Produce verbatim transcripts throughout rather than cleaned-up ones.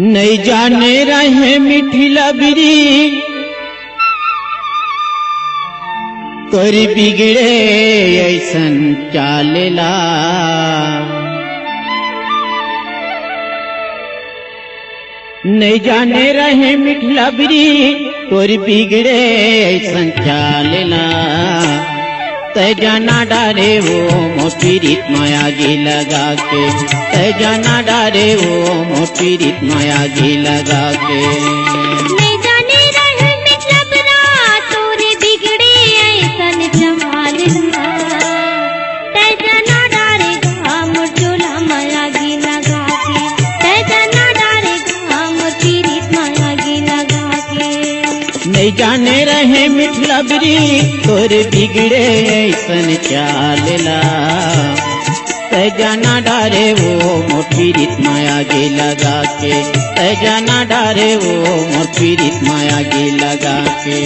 नइ जाने रहें मिठी लबरी, तोर बिगड़े अइसन चाल ला। नइ जाने रहें मिठी लबरी, तोर बिगड़े अइसन चाल ला। तैं जाना डारे वो मोर पीरित म आगी लगा के, तैं जाना डारे वो मोर पीरित म आगी लगा के। नइ जाने रहें मिठी लबरी, तोर बिगड़े अइसन चाल ला। तैं जाना डारे वो मोर चूल्हा म आगी लगा के, तैं जाना डारे वो मोर पीरित म आगी लगा के। नइ जाने रहें मिठी लबरी, तोर बिगड़े अइसन चाल ला। तैं जाना डारे वो मोर पीरित म आगी लगा के, तैं जाना डारे वो मोर पीरित म आगी लगा के।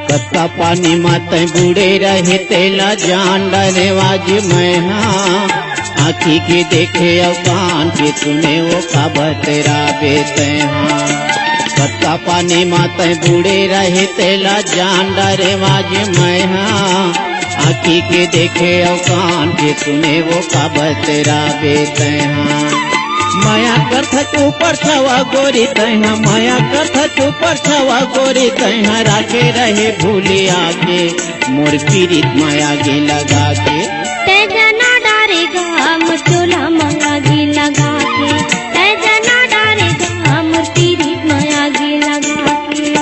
कतका पानी म तैं बूड़े रहे, तेला जान डारेंव आज मैं हा। आँखी के देखे अउ कान के सुने, वो का बतराबे तैं हा। कतका पानी म तैं बूड़े रहे, तेला जान डारेंव आज मैं हा। आँखी के देखे अउ कान के सुने, वो का बतराबे तैं हा। मया करथस ऊपर छवा गोरी तैं हा, मया करथस ऊपर छवा गोरी तैं हा, राखे रहे भूलिया के मोर पीरित म आगी लगा के। तैं जाना डारे वो मोर चूल्हा म आगी लगा के, तैं जाना डारे वो मोर पीरित म आगी लगा के।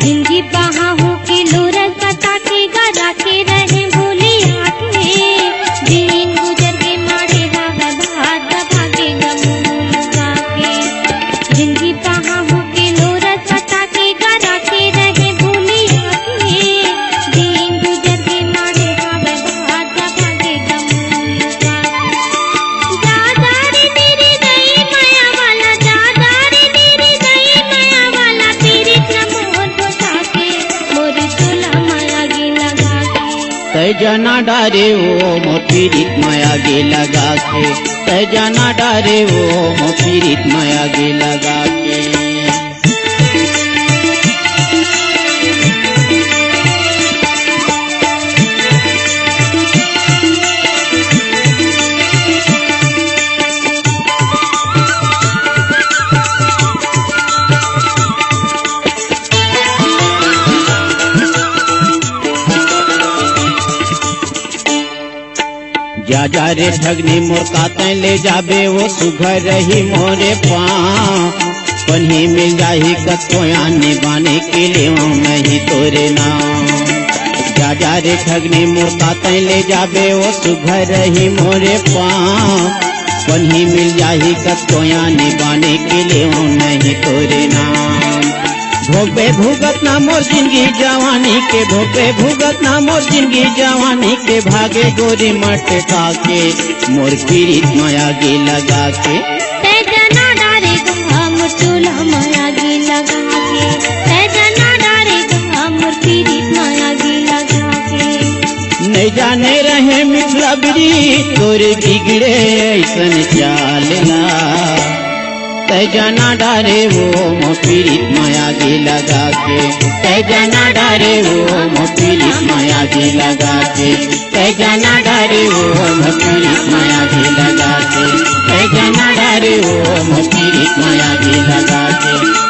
जिंदगी पहाहू के लोरस बता के, गा राखे रहें भूलिया के। दिन गुजर गे माड़े हावय, भाग भागे गा मुँह लुका के। जिंदगी पहाहू के लोरस बता के, गा राखे रहें भूलिया के। दिन गुजर गे माड़े हावय, भाग भागे गा मुँह लुका के। जा जा रे मेरी दई मया वाला, जा जा रे मेरी दई मया वाला, पीरित ल मोर गोठा के, मोर चूल्हा म आगी लगा के। तैं जाना डारे वो मोर पीरित म आगी लगा के, तैं जाना डारे वो मोर पीरित म आगी लगा के। जा जा रे ठगनी मोर का तैं ले जाबे वो सुघर रही मोरे पाँव। पनही मिल जाही कतको आनी बानी के लेवंव नहीं तोरे नाँव। जा जा रे ठगनी मोर का तैं ले जाबे वो सुघर रही मोरे पाँव। पनही मिल जाही कतको आनी बानी के लेवंव नहीं तोरे नाँव। भोगबे भुगतना मोर जिंदगी जवानी के, भोगबे भुगतना मोर जिंदगी जवानी के, भागे गोरी मटका के, मोर पीरित म आगी लगा के। तैं जाना डारे वो मोर चूल्हा म आगी लगा के, तैं जाना डारे वो मोर पीरित म आगी लगा के। नइ जाने रहें मिठी लबरी, तोर बिगड़े अइसन चाल ला। तैं जाना डारे वो मोर पीरित म आगी लगा के, तैं जाना डारे वो मोर पीरित म आगी लगा के, तैं जाना डारे वो मोर पीरित म आगी लगा के, तैं जाना डारे वो मोर पीरित म आगी लगा के।